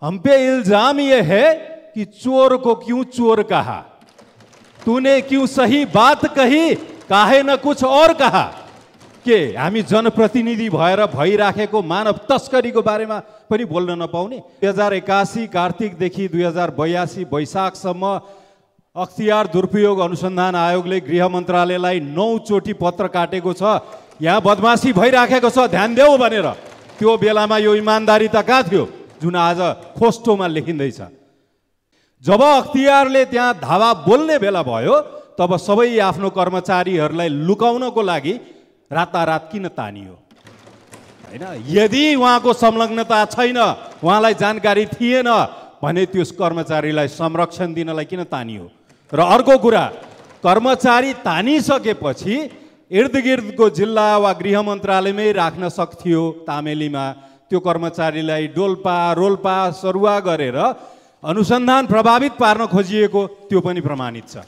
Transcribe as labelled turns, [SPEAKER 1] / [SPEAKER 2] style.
[SPEAKER 1] हम पे इल्जाम ये है कि चोर को क्यों चोर कहा, तूने क्यों सही बात कही, काहे न कुछ और कहा। के हामी जनप्रतिनिधि भएर भइराखेको मानव तस्करीको बारेमा पनि बोल्न नपाउने। 2081 कार्तिकदेखि 2082 वैशाखसम्म अख्तियार दुरुपयोग अनुसन्धान आयोगले गृह मन्त्रालयलाई 9 चोटि पत्र काटेको छ, यहाँ बदमासी भइराखेको छ ध्यान देऊ भनेर। त्यो बेलामा यो इमानदारीता कहाँ थियो जुन आज खोस्टोमा लेखिँदैछ। जब अख्तियारले त्यहाँ धावा बोल्ने बेला भयो तब सबै आफ्नो कर्मचारीहरूलाई लुकाउनको लागि रातारात किन तानियो हैन। यदि उहाँको संलग्नता छैन, उहाँलाई जानकारी थिएन भने त्यस कर्मचारीलाई संरक्षण दिनलाई किन तानियो। र अर्को कुरा, कर्मचारी तानिसकेपछि इर्दगिर्दको जिल्ला वा गृह मन्त्रालयमै राख्न सक्थ्यो तामेलीमा। त्यो कर्मचारीलाई डोल्पा रोल्पा सरुवा गरेर अनुसन्धान प्रभावित पार्न खोजिएको त्यो पनि प्रमाणित छ।